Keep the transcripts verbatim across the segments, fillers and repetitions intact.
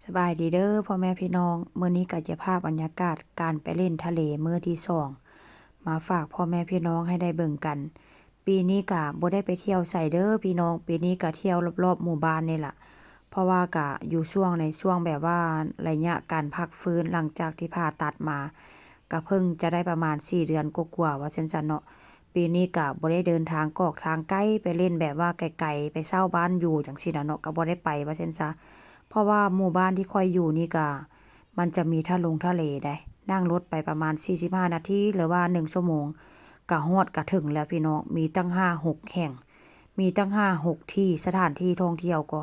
สบายดีเด้อพ่อแม่พี่น้อง มื้อนี้ก็จะพาบรรยากาศการไปเล่นทะเลมื้อที่สอง มาฝากพ่อแม่พี่น้องให้ได้เบิ่งกัน ปีนี้ก็บ่ได้ไปเที่ยวไสเด้อพี่น้อง ปีนี้ก็เที่ยวรอบๆหมู่บ้านนี่ล่ะ เพราะว่าก็อยู่ช่วงในช่วงแบบว่าระยะการพักฟื้นหลังจากที่ผ่าตัดมา ก็เพิ่งจะได้ประมาณสี่เดือนกว่าๆ ว่าซั่นซะเนาะ ปีนี้ก็บ่ได้เดินทางกอกทางไกล ไปเล่นแบบว่าไกลๆ ไปเช่าบ้านอยู่จั่งซี้น่ะเนาะ ก็บ่ได้ไปว่าซั่นซะ เพราะว่าหมู่บ้านที่ข้อยอยู่นี่ก็ มันจะมีทะลงทะเลได๋ นั่งรถไปประมาณสี่สิบห้านาที หรือว่าหนึ่งชั่วโมง ก็ฮอดก็ถึงแล้วพี่น้อง มีตั้งห้าหกแห่ง มีตั้งห้าหกที่ สถานที่ท่องเที่ยวก็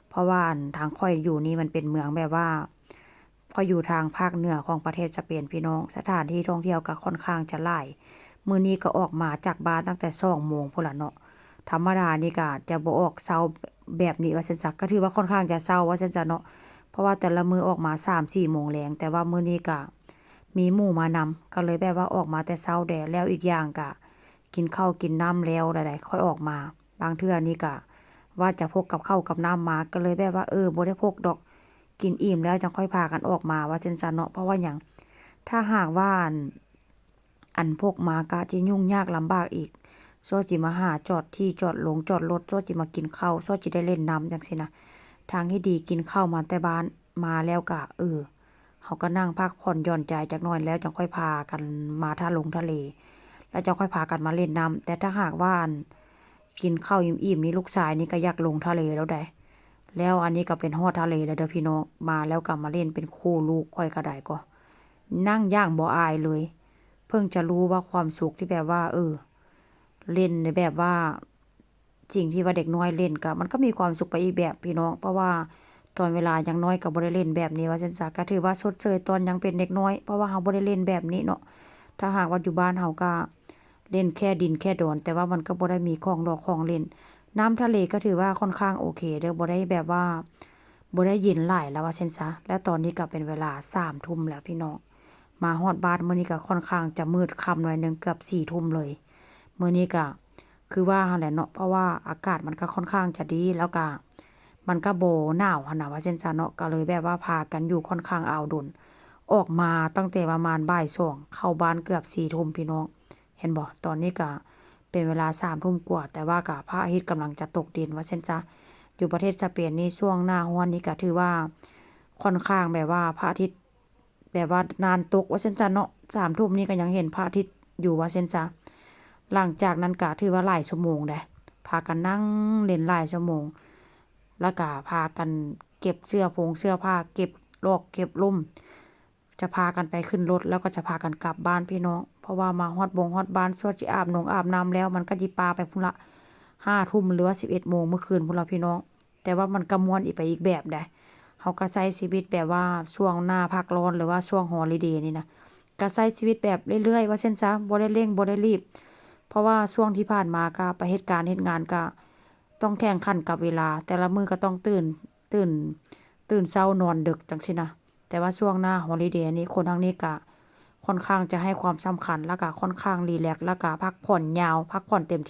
เพราะว่าอันทางข้อยอยู่นี่มันเป็นเมืองแบบว่า ข้อยอยู่ทางภาคเหนือของประเทศสเปนพี่น้อง สถานที่ท่องเที่ยวก็ค่อนข้างจะหลาย มื้อนี้ก็ออกมาจากบ้านตั้งแต่สองโมงพู้นล่ะเนาะ ธรรมดานี่ก็จะบ่ออกเช้าแบบนี้ว่าซั่นซะ ก็ถือว่าค่อนข้างจะเช้าว่าซั่นซะเนาะ เพราะว่าแต่ละมื้อออกมาสามสี่โมงแลง แต่ว่ามื้อนี้ก็มีหมู่มานำ ก็เลยแบบว่าออกมาแต่เช้าแด่ แล้วอีกอย่างก็กินข้าวกินน้ำแล้วใดๆ ค่อยออกมา บางเทื่อนี่ก็ว่าจะพกกับข้าวกับน้ำมา ก็เลยแบบว่า เออ บ่ได้พกดอก กินอิ่มแล้วจั่งค่อยพากันออกมาว่าซั่นซะเนาะ เพราะว่าหยัง ถ้าหากว่าอัน อันพกมาก็จะยุ่งยากลำบากอีก ซั่วสิมาหาจอดที่จอดลงจอดรถ ซั่วสิมากินข้าว ซั่วสิได้เล่นน้ำจั่งซี้นะ ทางที่ดีกินข้าวมาแต่บ้าน มาแล้วก็ เออ เฮาก็นั่งพักผ่อนหย่อนใจจักหน่อย แล้วจั่งค่อยพากันมาทะลงทะเล แล้วจั่งค่อยพากันมาเล่นน้ำ แต่ถ้าหากว่าอัน กินข้าวอิ่มๆนี่ลูกชายนี่ก็อยากลงทะเลแล้วได๋ แล้วอันนี้ก็เป็นฮอดทะเลแล้วเด้อพี่น้อง มาแล้วก็มาเล่นเป็นคู่ลูกข้อยก็ได้ก็ นั่งอย่างบ่อายเลย เพิ่งจะรู้ว่าความสุขที่แบบว่า เออ เล่นในแบบว่า สิ่งที่ว่าเด็กน้อยเล่นก็ มันก็มีความสุขไปอีกแบบพี่น้อง เพราะว่าตอนเวลายังน้อยก็บ่ได้เล่นแบบนี้ว่าซั่นซะ ก็ถือว่าชดเชยตอนยังเป็นเด็กน้อย เพราะว่าเฮาบ่ได้เล่นแบบนี้เนาะ ถ้าหากว่าอยู่บ้านเฮาก็เล่นแค่ดินแค่ดอน แต่ว่ามันก็บ่ได้มีของหลอกของเล่น น้ำทะเลก็ถือว่าค่อนข้างโอเคเด้อ บ่ได้แบบว่า บ่ได้เย็นหลายแล้วว่าซั่นซะ แล้วตอนนี้ก็เป็นเวลาสามทุ่มแล้วพี่น้อง มาฮอดบ้านมื้อนี้ก็ค่อนข้างจะมืดค่ำหน่อยหนึ่ง เกือบสี่ทุ่มเลย มื้อนี้ก็คือว่าหั้นแหละเนาะ เพราะว่าอากาศมันก็ค่อนข้างจะดี แล้วก็มันก็บ่หนาวหั้นน่ะว่าซั่นซะเนาะ ก็เลยแบบว่าพากันอยู่ค่อนข้างเอาดน ออกมาตั้งแต่ประมาณบ่ายสอง เข้าบ้านเกือบสี่ทุ่มพี่น้อง เห็นบ่ ตอนนี้ก็เป็นเวลาสามทุ่มกว่า แต่ว่าก็พระอาทิตย์กำลังจะตกดินว่าซั่นซะ อยู่ประเทศสเปนนี่ช่วงหน้าร้อนนี่ก็ถือว่าค่อนข้างแบบว่าพระอาทิตย์ แบบว่านานตกว่าซั่นซะเนาะ สามทุ่มนี่ก็ยังเห็นพระอาทิตย์อยู่ว่าซั่นซะ หลังจากนั้นก็ถือว่าหลายชั่วโมงเด้ พากันนั่งเล่นหลายชั่วโมง แล้วก็พากันเก็บเสื้อผงเสื้อผ้า เก็บลอกเก็บล่ม จะพากันไปขึ้นรถ แล้วก็จะพากันกลับบ้านพี่น้อง เพราะว่ามาฮอดบงฮอดบ้าน ซั่วสิอาบนงอาบน้ำแล้ว มันก็สิปาไปพู้นละ ห้าทุ่ม หรือว่าสิบเอ็ดโมงเมื่อคืนพู้นละพี่น้อง แต่ว่ามันก็ม่วนอีกไปอีกแบบได๋ เฮาก็ใช้ชีวิตแบบว่าช่วงหน้าพักร้อน หรือว่าช่วงฮอลิเดย์นี่นะ ก็ใช้ชีวิตแบบเรื่อยๆ ว่าซั่นซะ บ่ได้เร่งบ่ได้รีบ เพราะว่าช่วงที่ผ่านมาก็ไปเฮ็ดการเฮ็ดงานก็ต้องแข่งขันกับเวลา แต่ละมื้อก็ต้องตื่น ตื่น ตื่นเช้านอนดึกจั่งซี้นะ แต่ว่าช่วงหน้าฮอลิเดย์นี่คนทางนี้ก็ค่อนข้างจะให้ความสำคัญ แล้วก็ค่อนข้างรีแลกซ์ แล้วก็พักผ่อนยาว พักผ่อนเต็มที่